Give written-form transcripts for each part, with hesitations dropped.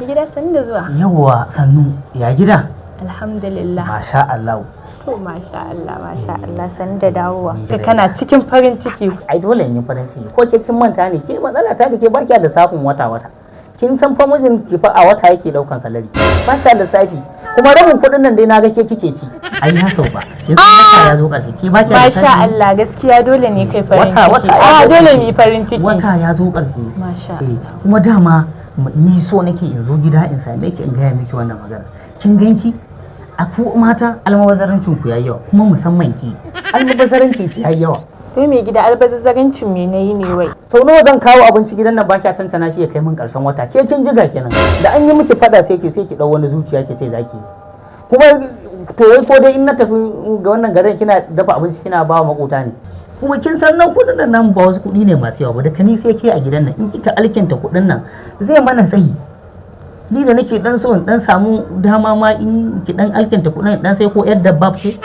Gida, sannu da zuwa. Yawwa, sannu. Ya gida? Alhamdulillah. Masha Allah. To, masha Allah, masha Allah, sannu da dawowa. Ni Ka dai. kana cikin farin ciki. Ai dole in yi farin ciki. Ko ke kin manta ne? Ke matsala ta da ke, ba kiya lissafin wata wata. Kin san fa mijin ki fa a wata yake daukan salari. Ba kiya lissafi. Kuma rabin kuɗin nan dai na ga ke kike ci. Ai ya sauka. Yanzu wata ya zo ƙarshe. Ke ba kiya Masha lissafi. Allah, gaskiya dole ne kai farin Wata ciki. wata ya Ah, zo dole ƙarshe. mu yi farin ciki. Wata ya zo ƙarshe. Masha Eh, kuma dama ni so nake in zo gida in same ki in gaya miki wannan magana. Kin ganki? A ku mata almubazarancin ku yayi yawa, kuma musamman ki. Almubazarancin ki yayi yawa. Kai mai gida, albazazzarencin me nayi ne wai? Sau nawa zan kawo abinci gidan nan, ba kya cancana shi ya kai min karshen wata? Ke kin jiga kenan. Da an yi miki fada sai ki dau wani zuciya ki ce zaki yi. Kuma to wai ko dai in na tafi ga wannan garin kina dafa abinci kina ba wa makota ne? Kuma kin san nan kuɗin nan ba wasu kuɗi ne masu yawa ba. Da kani sai ke a gidan nan, in kika alkinta kuɗin nan zai mana tsayi. Ni da nake dan so in dan samu dama ma, in ki dan alkinta kuɗin dan sai ko yar dabbab ce.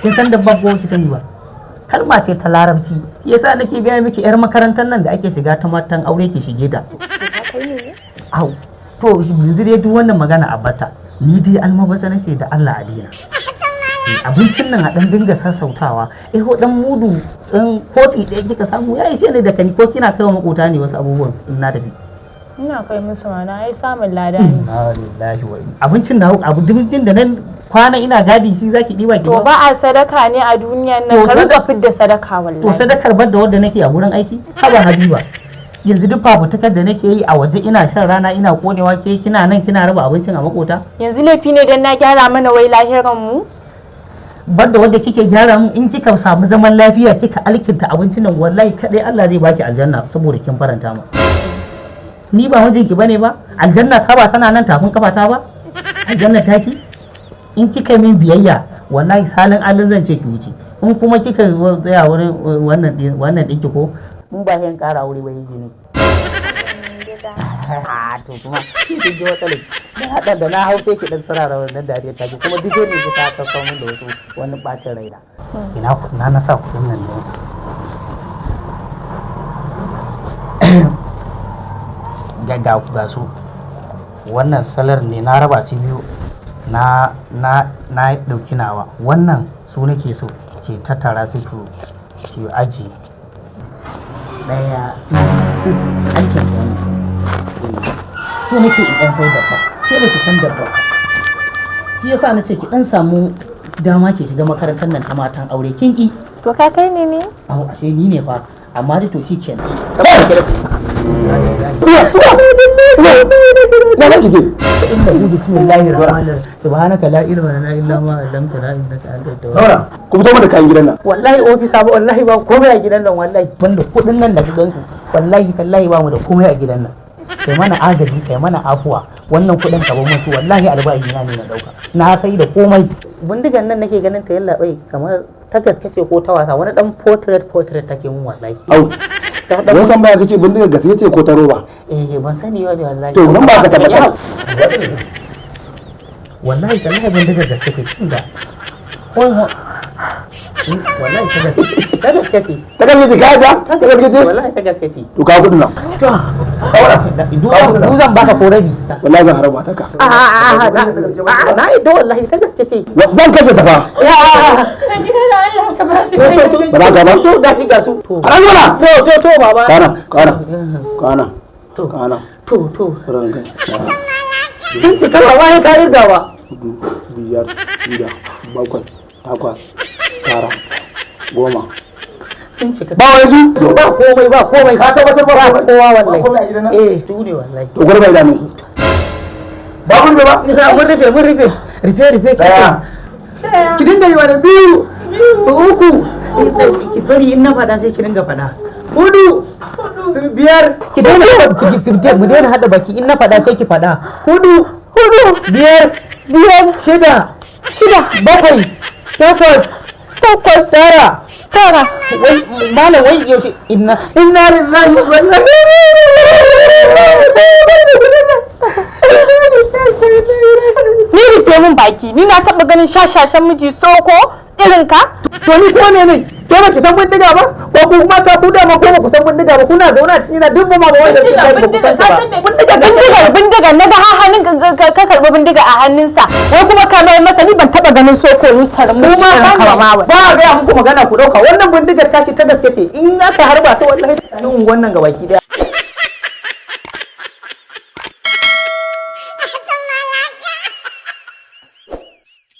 Kin san dabbab ko ki sani ba? Kalma ce ta Larabci. Shi yasa nake gaya miki, yar makarantar nan da ake shiga ta matan aure, ki shige ta. Au, to yanzu dai duk wannan magana a bata. Ni dai almabasa nace da Allah a daina. Eh, abincin nan a dan dinga sassautawa. Eh, ko dan mudu dan kofi ɗaya kika samu ya ishe ni da kani. Ko kina kai wa makota ne wasu abubuwan in na tafi? Ina kai musu mana, ai samun lada ne. Inna lillahi wa inna. Abincin da abu abincin da nan kwana ina gadi shi zaki diba ki To ba. ba a sadaka ne a duniyan nan? To Ka riga fidda sadaka wallahi. To sadakar bar da wadda nake a gurin aiki? Haba Habiba. Yanzu duk fafutukar da nake yi a waje, ina shan rana ina konewa, ke kina nan kina raba abincin a makota? Yanzu laifi ne dan na gyara mana wai lahiran mu? Banda wanda kike gyara mun, in kika samu zaman lafiya kika alkinta abincin nan, wallahi kadai Allah zai baki aljanna saboda kin faranta mu. Ni ba mijinki bane ba? Aljanna ta ba tana nan tafin kafa ta ba? Aljanna ta ki in kika min biyayya, wallahi salin alin zan ce ki wuce. In kuma kika tsaya wurin wannan wannan ɗinki, ko in ba sai in ƙara aure ba yi ne. A to kuma kin ji wata da haɗa da na hau sai ki dan sarara wannan dariyar take, kuma duk sai ne ki ta kawo min da wasu wani bacin raina. Ina na na sa kuɗin nan ne? Ga su. Wannan salar ne, na raba su biyu, na ɗauki nawa. Wannan su nake so ke tattara su ki ajiye. Ɗaya, biyu, uku, aikin wannan. So nake in ɗan sai dabba, sai ba ki san dabba ba. Shi yasa na ce ki ɗan samu dama ki shiga makarantar nan ta matan aure, kin ki. To ka kai ne ne? Au, ashe ni ne fa. Amma dai to shi kenan. Na ki je. Inna bismillahir rahmanir subhanaka la ilma lana illa ma 'allamtana innaka antat tawwab. Laura, ku fito mana kayan gidan nan. Wallahi ofisa ba, wallahi ba komai a gidan nan, wallahi banda kuɗin nan da ka gansu, wallahi tallahi ba mu da komai a gidan nan. Kai mana agaji, kai mana afuwa. Wannan kuɗin ka bar musu, wallahi albashi na ne na dauka na sai da komai. Bindigan nan nake ganin ta, yalla bai, kamar ta gaske ce ko ta wasa? Wani dan portrait portrait take mun wallahi. Au, Ta dan wani tambaya kake, bindigar gaske ce ko ta roba? Eh, ban sani ba ne wallahi. To, nan ba ka tabbatar. Wallahi tallahi bindigar gaske ce. Kinga, wallahi ta gaske, ta gaske ce. Ta gaske ce, ka yadda? Ta gaske ce? Wallahi ta gaske ce. To kawo kuɗin nan. To du zan baka ko rabi? Wallahi zan harba ta ka. A a a, na yi da wallahi ta gaske ce. Zan kashe ta fa. Ya. Allah ka ba shi. Ba za ka ba? To gashi, ga su to. A ran mana. To baba. Kana, kana, kana, To. kana. To. Ranka. Ɗaya, Sun cika ba wai ka irga ba. hudu, biyar, shida, bakwai, takwas, tara, goma. Sun cika. Ba wai su? Ba komai, ba komai. Ka tabbatar ba komai? Kowa Ba wallahi. komai a gidan nan? Eh, su ne wallahi. To gurba idanu. Ba kun ba? Mun rufe, mun rufe, rufe, rufe. Ɗaya. Ki dinga yi wani biyu, uku, ki bari in na faɗa sai ki dinga faɗa. Hudu, biyar, ki daina mu daina haɗa baki, in na faɗa sai ki faɗa. Hudu, hudu, biyar, biyar, shida, shida, bakwai, takwas, takwas, tara, tara. Wai malam, wai yaushe? Inna inna lillahi wa inna. Ni rufe min baki, ni na taɓa ganin shashashan miji soko irin ka? To ni ko ne ne? Ke ba ki san bindiga ba? Ko ku kuma ta ku dama ko ba ku san bindiga ba? Kuna zaune a cikin gida duk ba ma ba wanda suke Bindiga, ba ku bindiga, san ka ta san ba. me Bindiga bindigar bindigar na ga har hannun ka karɓi bindiga a hannunsa, wai kuma ka mai masa. Ni ban taɓa ganin soko rusar mu kuma irin ka ba ma ba a gaya muku magana ku ɗauka. Wannan bindigar tashi ta gaske ce. In aka harba ta, wallahi, ta unguwan nan gabaki daya.